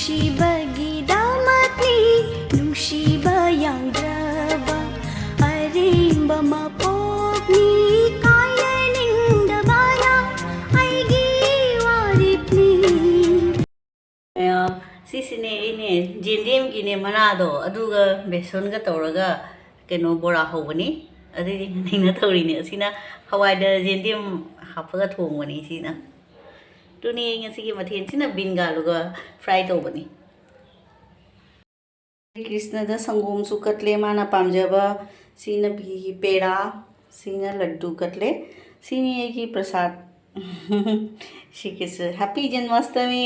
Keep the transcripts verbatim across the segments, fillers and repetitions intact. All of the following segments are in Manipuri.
ꯅꯨꯡꯁꯤꯕꯒꯤꯗꯃꯛꯅꯤ, ꯅꯨꯡꯁꯤꯕ ꯌꯥꯎꯗ꯭ꯔꯕ ꯑꯔꯦꯝꯕ ꯃꯄꯣꯛꯅꯤ, ꯀꯥꯏꯅꯅꯤꯡꯗꯕꯅ ꯑꯩꯒꯤ ꯋꯥꯔꯦꯞꯅꯤ꯫ ꯑ, ꯁꯤꯁꯤꯅꯦ ꯑꯩꯅꯦ ꯌꯦꯟꯗꯦꯝꯒꯤꯅꯦ ꯃꯅꯥꯗꯣ, ꯑꯗꯨꯒ ꯕꯦꯁꯣꯟꯒ ꯇꯧꯔꯒ ꯀꯩꯅꯣ ꯕꯣꯔꯥ ꯍꯧꯕꯅꯤ꯫ ꯑꯗꯨꯏꯗꯤ ꯉꯟꯅ ꯇꯧꯔꯤꯅꯦ꯫ ꯑꯁꯤꯅ ꯍꯋꯥꯏꯗ ꯌꯦꯟꯗꯦꯝ ꯍꯥꯞꯄꯒ ꯊꯣꯡꯕꯅꯤ ꯁꯤꯅ꯫ ꯑꯗꯨꯅꯤ ꯉꯁꯤꯒꯤ ꯃꯊꯦꯜꯁꯤꯅ ꯕꯤꯟꯒ ꯑꯂꯨꯒ fry ꯇꯧꯕꯅꯤ꯫ ꯀ꯭ꯔꯤꯁꯅꯗ ꯁꯪꯒꯣꯝꯁꯨ ꯀꯠꯂꯦ, ꯃꯥꯅ ꯄꯥꯝꯖꯕ꯫ ꯁꯤꯅ ꯄꯤ-, ꯄꯦꯔꯥ, ꯁꯤꯅ ꯂꯗꯨ ꯀꯠꯂꯦ꯫ ꯁꯤꯅꯤ ꯑꯩꯒꯤ ꯄ꯭ꯔꯁꯥꯗ꯫ ꯁꯤꯒꯤꯁꯨ Happy Janmashtami꯫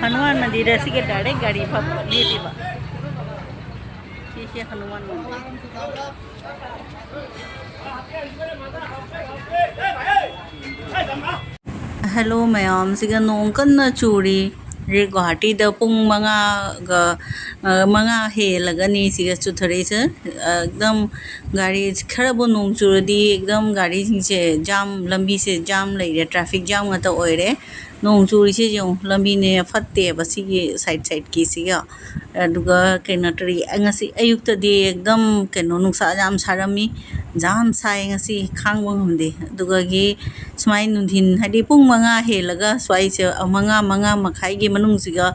ꯍꯅꯨꯃꯥꯟ ꯃꯟꯗꯤꯔ ꯑꯁꯤꯒꯤ direct ꯒꯥꯔꯤ ꯐꯝꯕ ꯂꯦꯞꯄꯤꯕ꯫ ꯁꯤꯁꯦ ꯍꯅꯨꯃꯥꯟ ꯃꯟꯗꯤꯔ꯫ Hello ꯃꯌꯥꯝ, ꯁꯤꯒ ꯅꯣꯡ ꯀꯟꯅ ꯆꯨꯔꯤ꯫ ꯍꯧꯖꯤꯛ ꯒꯨꯋꯥꯍꯥꯇꯤꯗ ꯄꯨꯡ ꯃꯉꯥꯒ, ꯑ, ꯃꯉꯥ ꯍꯦꯜꯂꯒꯅꯤ ꯁꯤꯒ ꯆꯨꯊꯔꯛꯏꯁꯦ꯫ ꯑ, ꯑꯦꯛꯗꯝ ꯒꯥꯔꯤ ꯈꯔꯕꯨ ꯅꯣꯡ ꯆꯨꯔꯗꯤ ꯑꯦꯛꯗꯝ ꯒꯥꯔꯤꯁꯤꯡꯁꯦ ꯖꯥꯝ, ꯂꯝꯕꯤꯁꯦ ꯖꯥꯝ ꯂꯩꯔꯦ, traffic jam ꯉꯥꯛꯇ ꯑꯣꯏꯔꯦ꯫ ꯅꯣꯡ ꯆꯨꯔꯤꯁꯦ ꯌꯦꯡꯉꯨ, ꯂꯝꯕꯤꯅꯦ ꯐꯠꯇꯦꯕ ꯁꯤꯒꯤ side sideꯀꯤꯁꯤꯒ꯫ ꯑꯗꯨꯒ ꯀꯩꯅꯣ ꯇꯧꯔꯤ, ꯉꯁꯤ ꯑꯌꯨꯛꯇꯗꯤ ꯑꯦꯛꯗꯝ ꯀꯩꯅꯣ ꯅꯨꯡꯁꯥ ꯌꯥꯝ ꯁꯥꯔꯝꯃꯤ, ꯌꯥꯝ ꯁꯥꯏ ꯉꯁꯤ, ꯈꯥꯡꯕ ꯉꯝꯗꯦ꯫ ꯑꯗꯨꯒꯒꯤ ꯁꯨꯃꯥꯏꯅ ꯅꯨꯡꯊꯤꯟ ꯍꯥꯏꯗꯤ ꯄꯨꯡ ꯃꯉꯥ ꯍꯦꯜꯂꯒ ꯁ꯭ꯋꯥꯏꯁꯦ, ꯃꯉꯥ, ꯃꯉꯥ ꯃꯈꯥꯏꯒꯤ ꯃꯅꯨꯡꯁꯤꯒ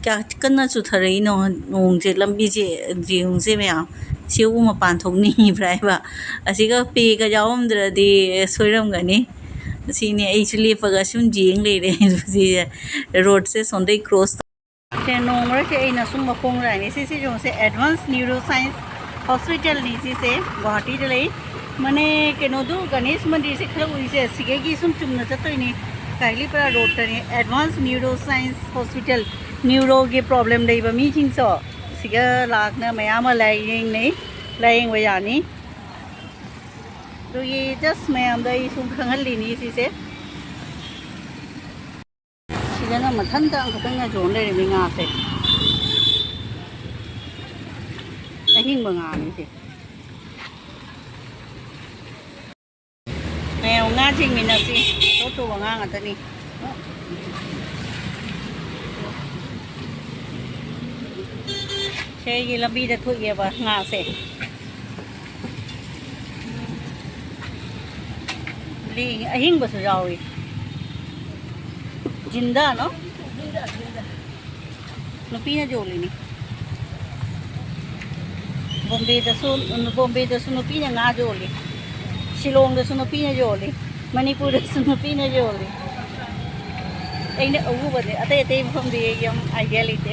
ꯀꯌꯥ ꯀꯟꯅ ꯆꯨꯊꯔꯛꯏꯅꯣ ꯅꯣꯡꯁꯦ, ꯂꯝꯕꯤꯁꯦ ꯌꯦꯡꯉꯨꯁꯦ ꯃꯌꯥꯝ, ꯁꯤꯕꯨ ꯃꯄꯥꯟ ꯊꯣꯛꯅꯤꯡꯉꯤꯕ꯭ꯔꯥ ꯍꯥꯏꯕ꯫ ꯑꯁꯤꯒ ꯄꯦꯒ ꯌꯥꯎꯔꯝꯗ꯭ꯔꯗꯤ ꯁꯣꯏꯔꯝꯒꯅꯤ꯫ ꯁꯤꯅꯤ ꯑꯩꯁꯨ ꯂꯦꯞꯄꯒ ꯁꯨꯝ ꯌꯦꯡ ꯂꯩꯔꯦ꯫ ꯁꯤꯁꯦ roadꯁꯦ ꯁꯣꯝꯗꯩ cross ꯁꯦ ꯅꯣꯡ ꯃꯔꯛꯁꯦ ꯑꯩꯅ ꯁꯨꯝ ꯃꯈꯣꯡ ꯂꯥꯏꯅꯤ꯫ ꯁꯤ, ꯁꯤ ꯌꯦꯡꯉꯨꯁꯦ, Advanced Neuroscience Hospitalꯅꯤ ꯁꯤꯁꯦ, ꯒꯨꯋꯥꯍꯥꯇꯤꯗ ꯂꯩ꯫ ꯃꯅꯦ ꯀꯩꯅꯣꯗꯨ, ꯒꯅꯦꯁ ꯃꯟꯗꯤꯔꯁꯦ ꯈꯔ ꯎꯏꯁꯦ, ꯁꯤꯒꯩꯒꯤ ꯁꯨꯝ ꯆꯨꯝꯅ ꯆꯠꯇꯣꯏꯅꯤ, ꯀꯥꯏꯂꯤꯄꯔꯥ roadꯇꯅꯤ꯫ Advanced Neuroscience Hospital, neuroꯒꯤ problem ꯂꯩꯕ ꯃꯤꯁꯤꯡꯁꯨ ꯁꯤꯒ ꯂꯥꯛꯅ ꯃꯌꯥꯝ ꯑꯃ ꯂꯥꯏꯌꯦꯡꯅꯩ, ꯂꯥꯏꯌꯦꯡꯕ ꯌꯥꯅꯤ꯫ ꯑꯗꯨꯒꯤ just ꯃꯌꯥꯝꯗ ꯑꯩ ꯁꯨꯝ ꯈꯪꯍꯜꯂꯤꯅꯤ ꯁꯤꯁꯦ꯫ ꯁꯤꯗꯅ ꯃꯊꯟꯇ ꯑꯃꯈꯛꯇꯪ ꯉꯥꯏꯖꯣꯝ ꯂꯩꯔꯝꯃꯤ ꯉꯥꯁꯦ꯫ ꯑꯍꯤꯡꯕ ꯉꯥꯅꯤ ꯁꯤ꯫ ꯃꯌꯥꯝ ꯉꯥ ꯆꯤꯡꯃꯤꯟꯅꯁꯤ꯫ ꯑꯆꯧ ꯑꯆꯧꯕ ꯉꯥ ꯉꯥꯛꯇꯅꯤ꯫ ꯁꯦ ꯑꯩꯒꯤ ꯂꯝꯕꯤꯗ ꯊꯣꯛꯑꯦꯕ ꯉꯥꯁꯦ꯫ ꯂꯦꯡꯉꯤ, ꯑꯍꯤꯡꯕꯁꯨ ꯌꯥꯎꯏ꯫ ꯖꯤꯟꯗꯥꯅꯣ? ꯅꯨꯄꯤꯅ ꯌꯣꯜꯂꯤꯅꯤ꯫ ꯕꯣꯝꯕꯦꯗꯁꯨ, ꯕꯣꯝꯕꯦꯗꯁꯨ ꯅꯨꯄꯤꯅ ꯉꯥ ꯌꯣꯜꯂꯤ꯫ ꯁꯤꯂꯣꯡꯗꯁꯨ ꯅꯨꯄꯤꯅ ꯌꯣꯜꯂꯤ꯫ ꯃꯅꯤꯄꯨꯔꯗꯁꯨ ꯅꯨꯄꯤꯅ ꯌꯣꯜꯂꯤ꯫ ꯑꯩꯅ ꯎꯕꯅꯦ, ꯑꯇꯩ ꯑꯇꯩ ꯃꯐꯝꯗꯤ ꯑꯩ ꯌꯥꯝ idea ꯂꯩꯇꯦ꯫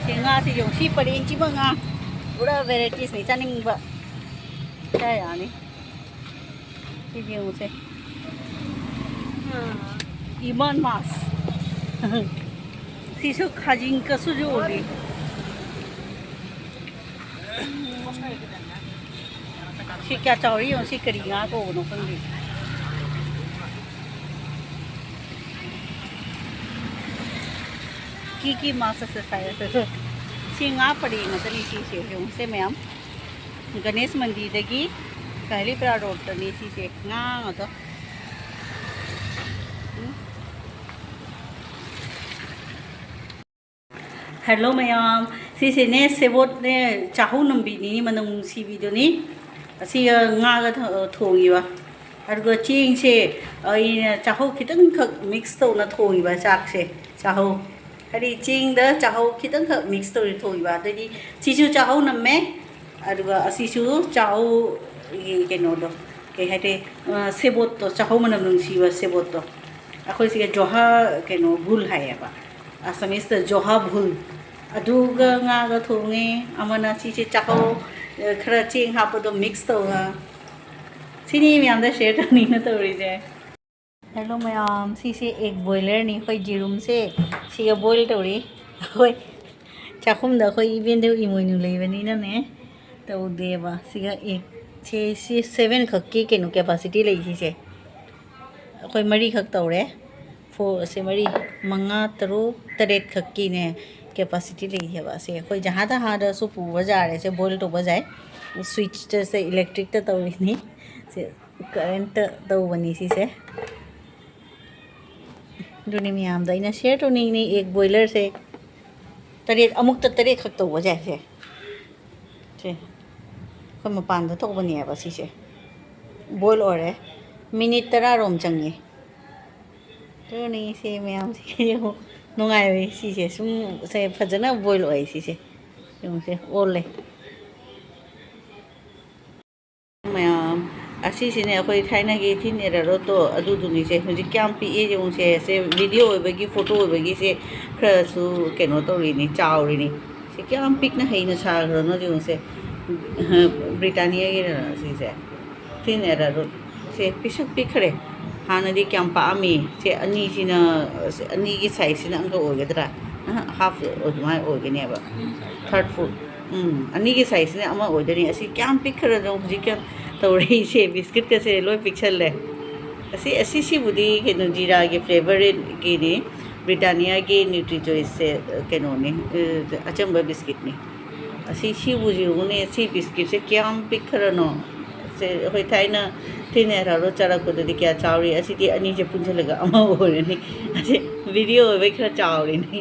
ꯁꯤ ꯉꯥꯁꯤ ꯌꯦꯡꯉꯨ, ꯁꯤ ꯄꯔꯦꯡꯁꯤꯃ ꯉꯥ꯫ ꯄꯨꯔꯥ varieties ꯅꯤ, ꯆꯥꯅꯤꯡꯕ ꯆꯥ ꯌꯥꯅꯤ꯫ ꯁꯤ ꯌꯦꯡꯉꯨꯁꯦ꯫ ꯏꯃꯥꯟ ꯃꯥꯁ꯫ ꯁꯤꯁꯨ ꯈꯥꯖꯤꯡ ꯀꯁꯨ ꯌꯣꯜꯂꯤ꯫ ꯁꯤ ꯀꯌꯥ ꯆꯥꯎꯔꯤ ꯌꯦꯡꯉꯣ, ꯁꯤ ꯀꯔꯤ ꯉꯥ ꯀꯧꯕꯅꯣ ꯈꯪꯗꯦ꯫ ꯀꯤ ꯀꯤ ꯃꯥꯁ ꯑꯁꯦ ꯁꯥꯏ꯫ ꯁꯤ ꯉꯥ ꯄꯔꯦꯡ ꯉꯥꯛꯇꯅꯤ ꯁꯤꯁꯦ, ꯌꯦꯡꯉꯨꯁꯦ ꯃꯌꯥꯝ꯫ ꯒꯅꯦꯁ ꯃꯟꯗꯤꯔꯗꯒꯤ ꯀꯥꯏꯂꯤꯄ꯭ꯔꯥ ꯔꯣꯗꯇꯅꯤ ꯁꯤꯁꯦ, ꯉꯥ ꯉꯥꯛꯇ꯫ ꯎꯝ꯫ Hello ꯃꯌꯥꯝ, ꯁꯤꯁꯤꯅꯦ ꯁꯦꯕꯣꯠꯅꯦ, ꯆꯥꯍꯧ ꯅꯝꯕꯤꯅꯤ, ꯃꯅꯝ ꯅꯨꯡꯁꯤꯕꯤꯗꯨꯅꯤ꯫ ꯑꯁꯤꯒ ꯉꯥꯒ ꯊ-, ꯊꯣꯡꯉꯤꯕ꯫ ꯑꯗꯨꯒ ꯆꯦꯡꯁꯦ ꯑꯩꯅ ꯆꯥꯍꯧ ꯈꯤꯇꯪꯈꯛ mix ꯇꯧꯅ ꯊꯣꯡꯉꯤꯕ ꯆꯥꯛꯁꯦ꯫ ꯆꯥꯍꯧ, ꯍꯥꯏꯗꯤ ꯆꯦꯡꯗ ꯆꯥꯍꯧ ꯈꯤꯇꯪꯈꯛ mix ꯇꯧꯔ ꯊꯣꯡꯉꯤꯕ꯫ ꯑꯗꯩꯗꯤ ꯁꯤꯁꯨ ꯆꯥꯍꯧ ꯅꯝꯃꯦ, ꯑꯗꯨꯒ ꯑꯁꯤꯁꯨ ꯆꯥꯍꯧ, ꯀꯩꯅꯣꯗꯣ, ꯀꯩ ꯍꯥꯏꯗꯣꯏ, ꯑ, ꯁꯦꯕꯣꯠꯇꯣ, ꯆꯥꯍꯧ ꯃꯅꯝ ꯅꯨꯡꯁꯤꯕ ꯁꯦꯕꯣꯠꯇꯣ꯫ ꯑꯩꯈꯣꯏ ꯁꯤꯒ ꯖꯣꯍꯥ, ꯀꯩꯅꯣ, ꯚꯨꯜ ꯍꯥꯏꯌꯦꯕ, ꯑꯁꯥꯃꯤꯁꯇ ꯖꯣꯍꯥ ꯚꯨꯜ꯫ ꯑꯗꯨꯒ ꯉꯥꯒ ꯊꯣꯡꯉꯦ꯫ ꯑꯃꯅ ꯁꯤꯁꯦ ꯆꯥꯍꯧ, ꯑ, ꯈꯔ ꯆꯦꯡ ꯍꯥꯞꯄꯗꯣ mix ꯇꯧꯔꯒ꯫ ꯁꯤꯅꯤ ꯃꯌꯥꯝꯗ share ꯇꯧꯅꯤꯡꯅ ꯇꯧꯔꯤꯁꯦ꯫ Hello ꯃꯌꯥꯝ, ꯁꯤꯁꯦ egg boiler ꯅꯤ꯫ ꯑꯩꯈꯣꯏ ꯌꯦꯔꯨꯝꯁꯦ ꯁꯤꯒ boil ꯇꯧꯔꯤ꯫ ꯑꯩꯈꯣꯏ ꯆꯥꯛꯈꯨꯝꯗ ꯑꯩꯈꯣꯏ ꯏꯕꯦꯟꯗꯧ ꯏꯃꯣꯏꯅꯨ ꯂꯩꯕꯅꯤꯅꯅꯦ ꯇꯧꯗꯦꯕ꯫ ꯁꯤꯒ egg ꯁꯦ, ꯁꯤ seven ꯈꯛꯀꯤ ꯀꯩꯅꯣ capacity ꯂꯩ ꯁꯤꯁꯦ꯫ ꯑꯩꯈꯣꯏ ꯃꯔꯤꯈꯛ ꯇꯧꯔꯦ꯫ Four, ꯑꯁꯦ ꯃꯔꯤ, ꯃꯉꯥ, ꯇꯔꯨꯛ, ꯇꯔꯦꯠ ꯈꯛꯀꯤꯅꯦ capacity ꯂꯩ ꯍꯥꯏꯕ꯫ ꯑꯁꯦ ꯑꯩꯈꯣꯏ ꯖꯍꯥ ꯇꯍꯥꯗꯁꯨ ꯄꯨꯕ ꯌꯥꯔꯦ꯫ ꯁꯦ boil ꯇꯧꯕ ꯌꯥꯏ꯫ Switch ꯁꯦ electric ꯇ ꯇꯧꯔꯤꯅꯤ꯫ ꯁꯦ current ꯇ ꯇꯧꯕꯅꯤ ꯁꯤꯁꯦ꯫ ꯑꯗꯨꯅꯤ ꯃꯌꯥꯝꯗ ꯑꯩꯅ share ꯇꯧꯅꯤꯡꯉꯤ egg boiler ꯁꯦ꯫ ꯇꯔꯦꯠ, ꯑꯃꯨꯛꯇ ꯇꯔꯦꯠ ꯈꯛ ꯇꯧꯕꯁꯦ, ꯁꯦ꯫ ꯁꯦ꯫ ꯑꯩꯈꯣꯏ ꯃꯄꯥꯟꯗ ꯇꯧꯕꯅꯦꯕ ꯁꯤꯁꯦ꯫ ꯕꯣꯏꯜ ꯑꯣꯏꯔꯦ꯫ ꯃꯤꯅꯤꯠ ꯇꯔꯥꯔꯣꯝ ꯆꯪꯉꯦ꯫ ꯑꯗꯨꯅꯤ ꯁꯤ ꯃꯌꯥꯝꯁꯦ ꯌꯦꯡꯉꯨ꯫ ꯅꯨꯡꯉꯥꯏꯔꯦ ꯁꯤꯁꯦ꯫ ꯁꯨꯝ ꯁꯦ ꯐꯖꯅ ꯕꯣꯏꯜ ꯑꯣꯏ ꯁꯤꯁꯦ꯫ ꯌꯦꯡꯉꯨꯁꯦ, ꯑꯣꯜꯂꯦ꯫ ꯃꯌꯥꯝ, ꯑꯁꯤꯁꯤꯅꯦ ꯑꯩꯈꯣꯏ ꯊꯥꯏꯅꯒꯤ ꯊꯤꯟ ꯑꯦꯔꯥꯔꯨꯠꯇꯣ ꯑꯗꯨꯗꯨꯅꯤꯁꯦ꯫ ꯍꯧꯖꯤꯛ ꯀꯌꯥꯝ ꯄꯤꯛꯑꯦ ꯌꯦꯡꯉꯨꯁꯦ꯫ ꯁꯦ ꯚꯤꯗꯤꯑꯣ ꯑꯣꯏꯕꯒꯤ, ꯐꯣꯇꯣ ꯑꯣꯏꯕꯒꯤꯁꯦ ꯈꯔꯁꯨ ꯀꯩꯅꯣ ꯇꯧꯔꯤꯅꯤ, ꯆꯥꯎꯔꯤꯅꯤ꯫ ꯁꯤ ꯀꯌꯥꯝ ꯄꯤꯛꯅ ꯍꯩꯅ ꯁꯥꯈ꯭ꯔꯅꯣ ꯌꯦꯡꯉꯨꯁꯦ꯫ ꯕ꯭ꯔꯤꯇꯥꯅꯤꯌꯥꯒꯤꯔ ꯁꯤꯁꯦ? ꯊꯤꯟ ꯑꯦꯔꯥꯔꯨꯠ꯫ ꯁꯦ ꯄꯤꯁꯛ ꯄꯤꯛꯈ꯭ꯔꯦ꯫ ꯍꯥꯟꯅꯗꯤ ꯀꯌꯥꯝ ꯄꯥꯛꯑꯝꯃꯤ? ꯁꯦ ꯑꯅꯤꯁꯤꯅ, ꯁꯦ ꯑꯅꯤꯒꯤ ꯁꯥꯏꯖꯁꯤꯅ ꯑꯃꯒ ꯑꯣꯏꯒꯗ꯭ꯔꯥ? ꯑꯍ, ꯍꯥꯐ ꯑꯗꯨꯃꯥꯏꯅ ꯑꯣꯏꯒꯅꯦꯕ꯫ ꯊꯥꯔꯠ ꯐꯨꯠ꯫ ꯎꯝ, ꯑꯅꯤꯒꯤ ꯁꯥꯏꯖꯁꯤꯅ ꯑꯃ ꯑꯣꯏꯗꯣꯏꯅꯤ꯫ ꯑꯁꯤ ꯀꯌꯥꯝ ꯄꯤꯛꯈ꯭ꯔꯅꯣ ꯍꯧꯖꯤꯛ ꯀꯌꯥꯝ ꯇꯧꯔꯛꯏꯁꯦ? ꯕꯤꯁꯀꯤꯠꯀꯁꯦ ꯂꯣꯏ ꯄꯤꯛꯁꯜꯂꯦ꯫ ꯑꯁꯤ, ꯑꯁꯤ, ꯁꯤꯕꯨꯗꯤ ꯀꯩꯅꯣ, ꯖꯤꯔꯥꯒꯤ ꯐ꯭ꯂꯦꯚꯔꯒꯤꯅꯤ꯫ ꯕ꯭ꯔꯤꯇꯥꯅꯤꯌꯥꯒꯤ ꯅ꯭ꯌꯨꯇ꯭ꯔꯤ ꯆꯣꯏꯁꯁꯦ ꯀꯩꯅꯣꯅꯤ, ꯑ, ꯑꯆꯝꯕ ꯕꯤꯁꯀꯤꯠꯅꯤ꯫ ꯑꯁꯤ, ꯁꯤꯕꯨ ꯌꯦꯡꯉꯨꯅꯦ, ꯁꯤ ꯕꯤꯁꯀꯤꯠꯁꯦ ꯀꯌꯥꯝ ꯄꯤꯛꯈ꯭ꯔꯅꯣ꯫ ꯁꯦ, ꯑꯩꯈꯣꯏ ꯊꯥꯏꯅ ꯊꯤꯟ ꯑꯦꯔꯥꯔꯨꯠ ꯆꯥꯔꯛꯄꯗꯗꯤ ꯀꯌꯥ ꯆꯥꯎꯔꯤ, ꯑꯁꯤꯗꯤ ꯑꯅꯤꯁꯦ ꯄꯨꯟꯁꯤꯜꯂꯒ ꯑꯃ ꯑꯣꯏꯔꯅꯤ꯫ ꯑꯁꯤ ꯚꯤꯗꯤꯑꯣ ꯑꯣꯏꯕꯩ ꯈꯔ ꯆꯥꯎꯔꯤꯅꯤ꯫